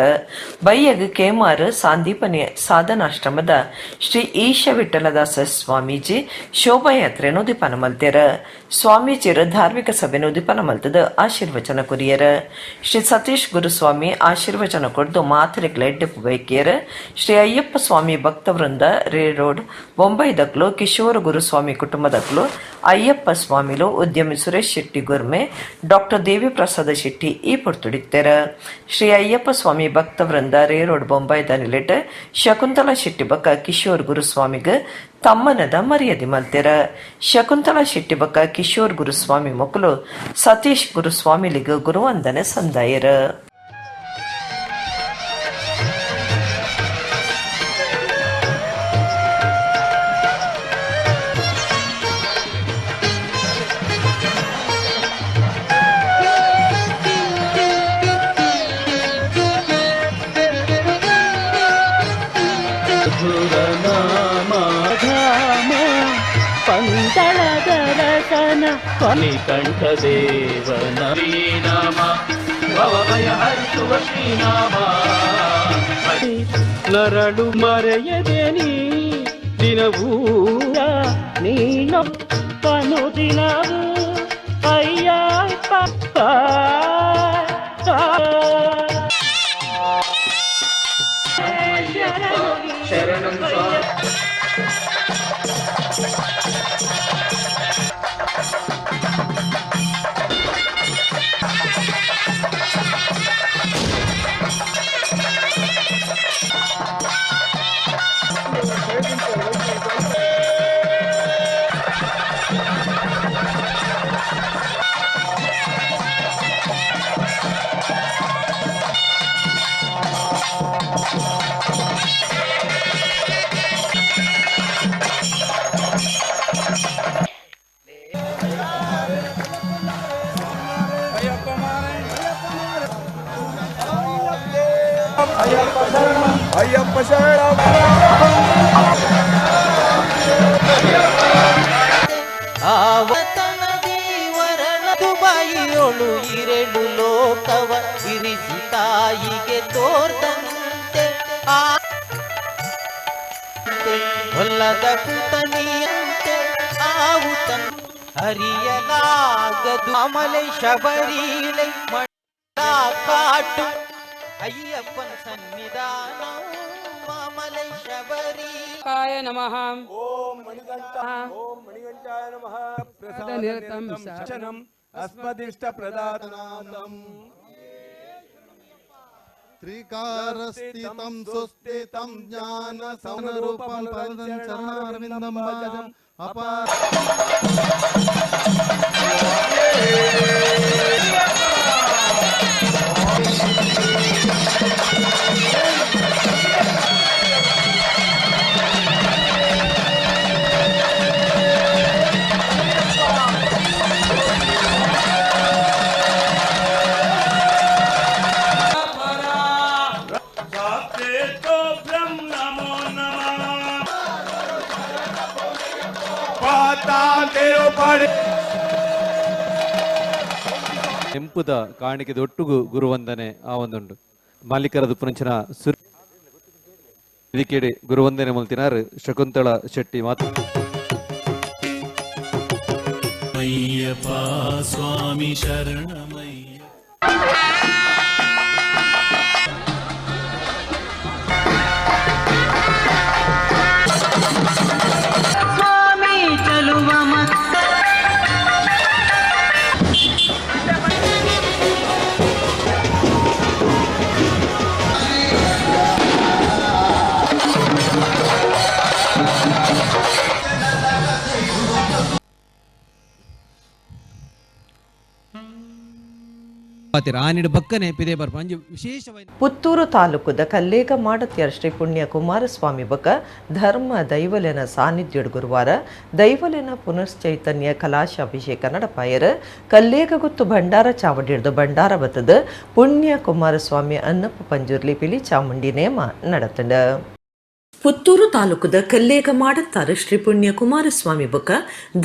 ಬೈಯಗ್ ಕೇಮಾರು ಸಾಂದೀಪನಿ ಸಾಧನಾಶ್ರಮದ ಶ್ರೀ ಈಶ ವಿಠಲದಾಸ ಸ್ವಾಮೀಜಿ ಶೋಭಾಯಾತ್ರೆನ್ ಉದಿಪನ ಮಲ್ತೆರ್. ಸ್ವಾಮೀಜಿಯರು ಧಾರ್ಮಿಕ ಸಭೆನ್ ಉದಿಪನ ಮಲ್ತದ ಆಶೀರ್ವಚನ ಕೊರಿಯರ್. ಶ್ರೀ ಸತೀಶ್ ಗುರುಸ್ವಾಮಿ ಆಶೀರ್ವಚನ ಕೊರ್ದು ಮಾತೆರೆಗ್ಲ ಎಡ್ಡೆಪ್ಪು ಬಯಕಿಯೆರ್. ಶ್ರೀ ಅಯ್ಯಪ್ಪ ಸ್ವಾಮಿ ಭಕ್ತವೃಂದ ರೇ ರೋಡ್ ಬೊಂಬೈ ದಕ್ಲು, ಕಿಶೋರ ಗುರುಸ್ವಾಮಿ ಕುಟುಂಬದಕ್ಲು, ಅಯ್ಯಪ್ಪ ಸ್ವಾಮಿಲು, ಉದ್ಯಮಿ ಸುರೇಶ್ ಶೆಟ್ಟಿ ಗುರ್ಮೆ, ಡಾಕ್ಟರ್ ದೇವಿ ಪ್ರಸಾದ ಶೆಟ್ಟಿ ಈ ಪೊರ್ತುಡಿತ್ತೆರ್. ಶ್ರೀ ಅಯ್ಯಪ್ಪ ಸ್ವಾಮಿ ಭಕ್ತವೃಂದ ರೇ ರೋಡ್ ಬೊಂಬೈದ ನಿಲೆಟ್ ಶಕುಂತಲಾ ಶೆಟ್ಟಿ ಬೊಕ್ಕ ಕಿಶೋರ್ ಗುರುಸ್ವಾಮಿಗ್ ತಮ್ಮನದ ಮರ್ಯಾದೆ ಮಲ್ತೆರ್. ಶಕುಂತಲಾ ಶೆಟ್ಟಿ ಬೊಕ್ಕ ಕಿಶೋರ್ ಗುರುಸ್ವಾಮಿ ಮೊಕುಲು ಸತೀಶ್ ಗುರುಸ್ವಾಮಿಲಿಗ್ ಗುರುವಂದನೆ ಸಂದಾಯೆರ್. ಮಣಿಕಂಠದೇವನ ಶ್ರೀನಾಮ, ಭವಭಯ ಹರಿಸುವ ಶ್ರೀನಾಮ. ನರಳು ಮರೆಯದೆ ನೀ ದಿನವೂ ನೀನೊಪ್ಪನು ದಿನವೂ ಅಯ್ಯ. ಶರಣಂ. ಅಯ್ಯಪ್ಪ ಶರಣ. ದುಬಾಯಿಯೊಳು ಇರೆಳು ಲೋಕವ ಇರಿಸಿ ತಾಯಿಗೆ ತೋರ್ದಂತೆ ಆ ಹೊಲ್ಲದ ಪುತನಿಯಂತೆ ಆವು ತನ್ ಅರಿಯಲಾಗದು ಅಮಲೆ ಶಬರಿಲೆ ಕಾಟು ಅಯ್ಯಪ್ಪನ ಸನ್ನಿಧಾನ ಮಾಮಲೈ ಶಬರಿ ಕಾಯ ನಮಃ. ಓಂ ಮಣಿಕಂಠ, ಓಂ ಮಣಿಕಂಠಾಯ ನಮಃ. ನಿರತಂ ಶರಣಂ ಅಸ್ಮದಿಷ್ಟ ಪ್ರದಾತನಾಥಂ. ತ್ರಿಕಾರಸ್ಥಿತಂ ಸುಸ್ಥಿತಂ ಜ್ಞಾನ ಸಮರೂಪಂ ಪದಂ ಚರಣಾರವಿಂದಂ ಭಾಜಂ ಅಪಾರ. ಕೆಂಪುದ ಕಾಣಿಕೆದ ಒಟ್ಟುಗು ಗುರುವಂದನೆ ಆ ಒಂದುಂಡು. ಮಾಲೀಕರದ ಪುನಂಚಿನ ಸುರ್ ವೇದಿಕೆಡೆ ಗುರುವಂದನೆ ಮುಲ್ತಿನಾರ್ ಶಕುಂತಳ ಶೆಟ್ಟಿ ಮಾತು. ಅಯ್ಯಪ್ಪ ಸ್ವಾಮಿ ಶರಣಮಯ್ಯ. ಸ್ವಾಮಿ ಚಲುವ ಮತ್ತ ಆನಿಡ್ ಬಕ್ಕನೆ ಪಿದೆ ಬರ್ಪ ಅಂಜಿ ವಿಶೇಷವಾಗಿ. ಪುತ್ತೂರು ತಾಲೂಕುದ ಕಲ್ಲೇಗ ಮಾಡತ್ಯಾರ್ ಶ್ರೀ ಪುಣ್ಯ ಕುಮಾರಸ್ವಾಮಿ ಬೊಕ ಧರ್ಮ ದೈವಲೆನ ಸಾನ್ನಿಧ್ಯಡ್ ಗುರುವಾರ ದೈವಲೆನ ಪುನಶ್ಚೈತನ್ಯ ಕಲಾಶಾಭಿಷೇಕ ನಡಪಾಯರ್. ಕಲ್ಲೇಗ ಗುತ್ತು ಭಂಡಾರ ಚಾವಡಿಡ್ದು ಭಂಡಾರ ಬತ್ತದ ಪುಣ್ಯ ಕುಮಾರಸ್ವಾಮಿ ಅನ್ನಪ್ಪ ಪಂಜುರ್ಲಿ ಪಿಲಿ ಚಾಮುಂಡಿ ನೇಮ ನಡತಂಡ. ಪುತ್ತೂರು ತಾಲೂಕುದ ಕಲ್ಲೇಗ ಮಾಡತ್ತಾರ ಶ್ರೀ ಪುಣ್ಯ ಕುಮಾರಸ್ವಾಮಿ ಬೊಕ್ಕ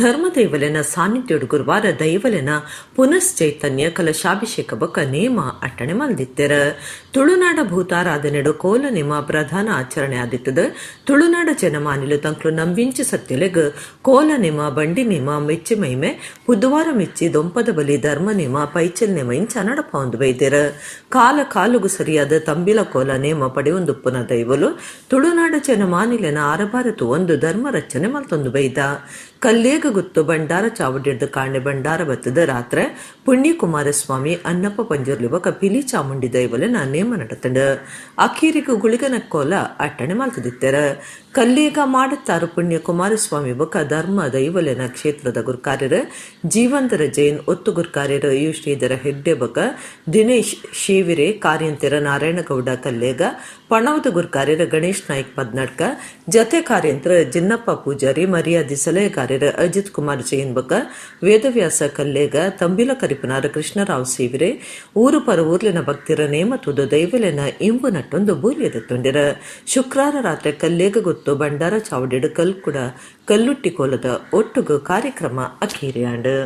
ಧರ್ಮದೈವಲೆನ ಸಾನ್ನಿಧ್ಯೋಡು ಗುರುವಾರ ದೈವಲೆನ ಪುನಶ್ಚೈತನ್ಯ ಕಲಶಾಭಿಷೇಕ ಬೊಕ್ಕ ನೇಮ ಅಟ್ಟಣೆ ಮಲ್ದಿತ್ತೆರ. ತುಳುನಾಡ ಭೂತಾರಾಧನೆಡು ಕೋಲ ನೇಮ ಪ್ರಧಾನ ಆಚರಣೆ ಆದಿತ್ತದ. ತುಳುನಾಡ ಜನಮಾನಿಲು ತಂಕ್ಲು ನಂಬಿಂಚಿ ಸತ್ಯಲೆಗ್ ಕೋಲ ನೇಮ, ಬಂಡಿ ನೇಮ, ಮೆಚ್ಚಿ ಮೈಮೆ, ಬುಧವಾರ ಮೆಚ್ಚಿ, ದೊಂಪದ ಬಲಿ, ಧರ್ಮ ನೇಮ, ಪೈಚಲ್ ನೇಮ ಇಂಚ ನಡಪೊಂದು ಬೈದೆರ. ಕಾಲ ಕಾಲುಗು ಸರಿಯಾದ ತಂಬಿಲ ಕೋಲ ನೇಮ ಪಡೆಯೊಂದುಪ್ಪುನ ದೈವಲು ತುಳುನಾಡ ಜನಮಾನಿಲೆನ ಆರಬಾರತು ಒಂದು ಧರ್ಮ ರಚನೆ ಮಲ್ತೊಂದು ಬೈದ. ಕಲ್ಲೇಗ ಗುತ್ತು ಬಂಡಾರ ಚಾವಡಿಡ್ದು ಕಾಣೆ ಬಂಡಾರ ಬತ್ತದ ರಾತ್ರೆ ಪುಣ್ಯ ಕುಮಾರಸ್ವಾಮಿ ಅನ್ನಪ್ಪ ಪಂಜುರ್ಲಿ ಬೊಕ ಪಿಲಿ ಚಾಮುಂಡಿ ದೈವಲೆನ ನೇಮ ನಡತಂಡು. ಅಖೀರಿಗು ಗುಳಿಗನ ಕೋಲ ಅಟ್ಟಣೆ ಮಲ್ತದಿತ್ತೆರ. ಕಲ್ಲೇಗ ಮಾಡುತ್ತಾರು ಪುಣ್ಯ ಕುಮಾರಸ್ವಾಮಿ ಬೊಕ ಧರ್ಮ ದೈವಲೆನ ಕ್ಷೇತ್ರದ ಗುರ್ಕಾರ್ಯರು ಜೀವಂತರ ಜೈನ್, ಒತ್ತು ಗುರ್ಕಾರ್ಯರು you Shridhara Hegde ಬೊಕ ದಿನೇಶ್ ಶೇವಿರೆ, ಕಾರ್ಯಂತೆರ ನಾರಾಯಣಗೌಡ ಕಲ್ಲೇಗ, ಪಣವದ ಗುರ್ಕಾರ್ಯರು ಗಣೇಶ್ ನಾಯ್ಕ್ ಪದ್ನಡ್ಕ, ಜತೆ ಕಾರ್ಯಂತರ ಜಿನ್ನಪ್ಪ ಪೂಜಾರಿ, ಮರ್ಯಾದಿ ಸಲಹೆಗಾರರು ಅಜಿತ್ ಕುಮಾರ್ ಜೈನ್ ಬೊಕ ವೇದವ್ಯಾಸ ಕಲ್ಲೇಗ, ತಂಬಿಲ ಕರಿಪನಾರ ಕೃಷ್ಣರಾವ್ ಸೇವಿರೆ, ಊರು ಪರ ಊರ್ಲಿನ ಭಕ್ತಿರ ನೇಮತುದು ದೈವಲೆನ ಇಂಬು ನಟ್ಟೊಂದು ಬೂಲಿಯದ. ಶುಕ್ರಾರ ರಾತ್ರಿ ಕಲ್ಲೇಗ ಗೊತ್ತು ಬಂಡಾರ ಚಾವಡಿಡು ಕಲ್ಕುಡ ಕಲ್ಲುಟ್ಟಿ ಕೋಲದ ಒಟ್ಟುಗು ಕಾರ್ಯಕ್ರಮ ಅಖೀರಿಯಾಂಡು.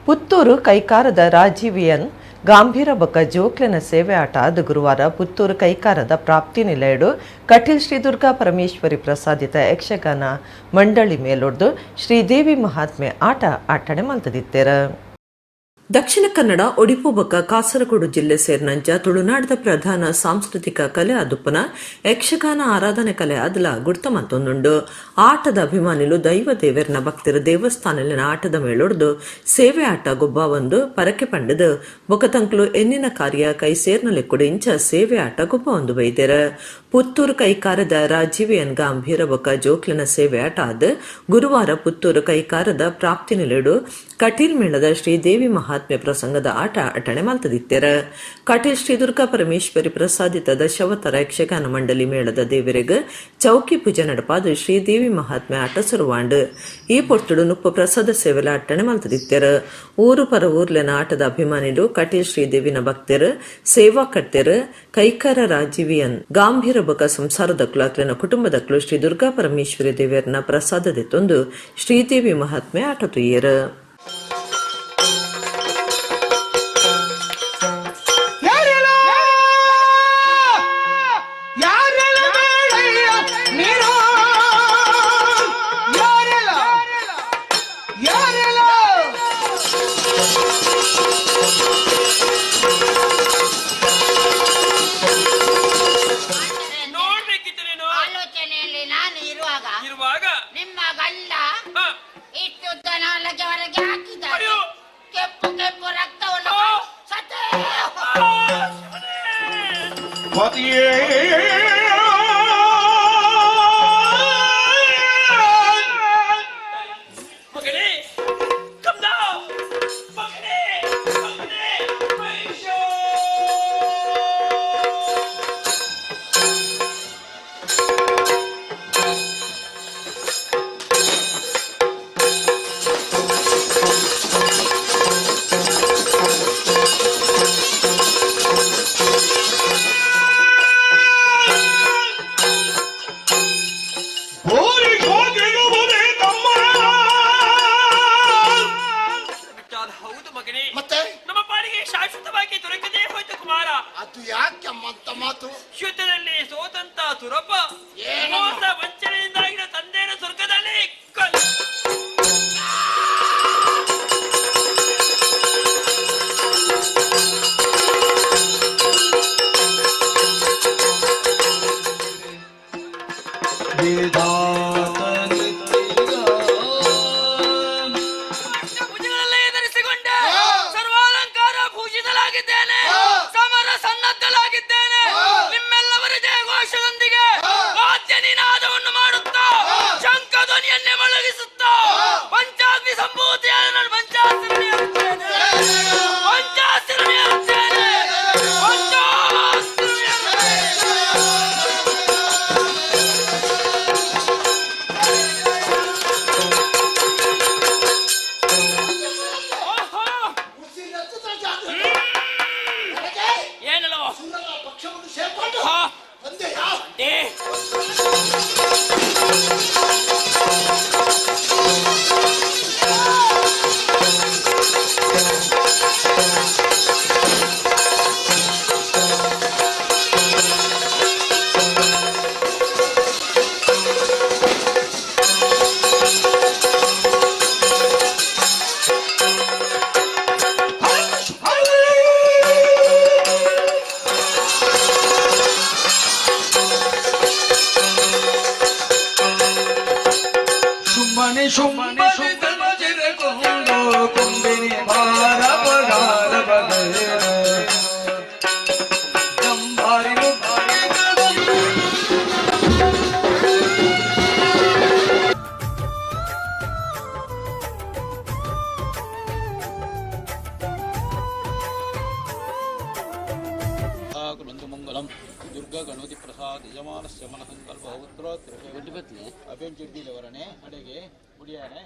ಪುತ್ತೂರು ಕೈಕಾರದ ರಾಜೀವಿಯನ್ ಗಾಂಭೀರ ಬೊಕ್ಕ ಜೋಕ್ಲೆನ ಸೇವೆ ಆಟ ಆದ ಗುರುವಾರ ಪುತ್ತೂರು ಕೈಕಾರದ ಪ್ರಾಪ್ತಿ ನಿಲಯಡು ಕಟೀಲ್ ಶ್ರೀ ದುರ್ಗಾ ಪರಮೇಶ್ವರಿ ಪ್ರಸಾದಿತ ಯಕ್ಷಗಾನ ಮಂಡಳಿ ಮೇಲೊಡ್ದು ಶ್ರೀದೇವಿ ಮಹಾತ್ಮೆ ಆಟ ಆಟಣೆ ಮಲ್ತದಿತ್ತೆರ. ದಕ್ಷಿಣ ಕನ್ನಡ, ಒಡಿಪು ಬೊಕ್ಕ ಕಾಸರಗೋಡು ಜಿಲ್ಲೆ ಸೇರಿನಂಚ ತುಳುನಾಡದ ಪ್ರಧಾನ ಸಾಂಸ್ಕೃತಿಕ ಕಲೆ ಆದುಪ್ಪನ ಯಕ್ಷಗಾನ ಆರಾಧನೆ ಕಲೆ ಆದಲ ಗುರ್ತ ಮತ್ತೊಂದುಂಡು. ಆಟದ ಅಭಿಮಾನಿಲು ದೈವ ದೇವರನ ಭಕ್ತರ ದೇವಸ್ಥಾನಲಿನ ಆಟದ ಮೇಳೊಡ್ದು ಸೇವೆ ಆಟ ಗೊಬ್ಬ ಒಂದು ಪರಕೆ ಪಂಡದು ಬೊಕತಂಕ್ಲು ಎನ್ನಿನ ಕಾರ್ಯ ಕೈ ಸೇರ್ನಲೆಕ್ಕುಡು ಇಂಚ ಸೇವೆ ಆಟ ಗೊಬ್ಬ ಒಂದು ಬೈದೆರ. ಪುತ್ತೂರು ಕೈಕಾರದ ರಾಜೀವಿಯನ್ ಗಂಭೀರ ಬೊಕ್ಕ ಜೋಕ್ಲಿನ ಸೇವೆ ಆಟ ಆದ ಗುರುವಾರ ಪುತ್ತೂರು ಕೈಕಾರದ ಪ್ರಾಪ್ತಿ ನಿಲೆಡು ಕಟೀಲ್ ಮೇಳದ ಶ್ರೀದೇವಿ ಮಹಾತ್ಮೆ ಪ್ರಸಂಗದ ಆಟ ಅಟಣೆ ಮಲ್ತದಿತ್ತೆರ. ಕಟೀಲ್ ಶ್ರೀ ದುರ್ಗಾ ಪರಮೇಶ್ವರಿ ಪ್ರಸಾದಿತ ದಶಾವತಾರ ಯಕ್ಷಗಾನ ಮಂಡಳಿ ಮೇಳದ ದೇವರಿಗೆ ಚೌಕಿ ಪೂಜೆ ನಡಪಾದ ಶ್ರೀದೇವಿ ಮಹಾತ್ಮೆ ಆಟ ಸುರುವಾಂಡ್. ಈ ಪೊರ್ತುಡು ನುಪ್ಪು ಪ್ರಸಾದ ಸೇವೆಲ ಅಟ್ಟಣೆ ಮಲ್ತದಿತ್ತೆರ. ಊರು ಪರ ಊರ್ಲೆನ ಆಟದ ಅಭಿಮಾನಿಲು, ಕಟೀಲ್ ಶ್ರೀದೇವಿನ ಭಕ್ತರು, ಸೇವಾಕರ್ತೆರು, ಕೈಕಾರ ರಾಜೀವಿಯನ್ ಗಾಂಭೀರ ಬೊಕ ಸಂಸಾರದಕ್ಲು ಅಕ್ಲೆನ ಕುಟುಂಬದಕ್ಲು ಶ್ರೀ ದುರ್ಗಾ ಪರಮೇಶ್ವರಿ ದೇವಿಯರ್ನ ಪ್ರಸಾದದೆತ್ತೊಂದು ಶ್ರೀದೇವಿ ಮಹಾತ್ಮೆ ಆಟ ತುಯ್ಯರು. ಆಲೋಚನೆಯಲ್ಲಿ ನಾನು ಇರುವಾಗ ನಿಮ್ಮ ಗಂಡ ಇಷ್ಟುದ್ದ ನಾಲಗೆವರೆಗೆ ಹಾಕಿದ್ದಾರೆ. ಕೆಂಪು ಕೆಂಪು ರಕ್ತವನ್ನು ಸತ್ತೇ. ಮಗನೇ ಕಂದ, ಮಗನೇ ಮಗನೇ ಮಹೇಶ. ಹೌದು ಮಗನೇ, ಮತ್ತೆ ನಮ್ಮ ಪಾಲಿಗೆ ಶಾಶ್ವತವಾಗಿ ದೊರಕದೇ ಹೋಯ್ತು ಕುಮಾರ. ಅದು ಯಾಕೆ ಅಂತ ಮಾತು? ಯುದ್ಧದಲ್ಲಿ ಸೋತಂತ ಸುರಪ ಏನಮ್ಮ? ಮೋಸ ವಂಚನೆಯಿಂದಾಗಿ ತಂದೆಯನ್ನು ಸ್ವರ್ಗದಲ್ಲಿ ಭುಜಗಳಲ್ಲೇ ಧರಿಸಿಕೊಂಡೆ ಸರ್ವಾಲಂಕಾರ ಭೂಷಿತಲಾಗಿದ್ದೇನೆ, ಸಮರ ಸನ್ನದ್ಧಲಾಗಿದ್ದೇನೆ. ನಿಮ್ಮೆಲ್ಲವರ ಜಯಘೋಷದೊಂದಿಗೆ ವಾದ್ಯ ನಿನಾದವನ್ನು ಮಾಡುತ್ತಾ ಶಂಖಧ್ವನಿಯನ್ನೇ ಮೊಳಗಿಸುತ್ತಾ ಪಂಚಾಗ್ನಿ ಸಂಭೂತಿಯಾದ ನಾನು ಪಂಚಾಸ್ತ್ರನೇರುತ್ತೇನೆ, ಪಂಚಾಸ್ತ್ರನೇರುತ್ತೇನೆ, ಏನಲ್ಲೋ ಪಕ್ಷವನ್ನು ಸೇರ್ಕೊಂಡು ತಂದೆಯಾ? ಸುಮ್ಮನೆ ಸುಮ್ಮನೆ ಕೊಂಬಿನಿ ಭಾರ ಪಗಾರ ಜಂಬಾರಿ. ಮಂಗಲಂ ದುರ್ಗಾ ಗಣಪತಿ ಪ್ರಸಾದ್ ಯಜಮಾನಸ್ಯ ಮನಸಂಕಲ್ಪ ಅಡೆಗೆ ಮುಡಿಯಾನೆ.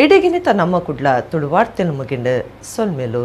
ಇಡಗಿನಿತ ನಮ್ಮ ಕುಡ್ಲ ತುಳುವಾರ್ತೆನು ಮುಗಿಂಡು ಸೊಲ್ಮೆಲು.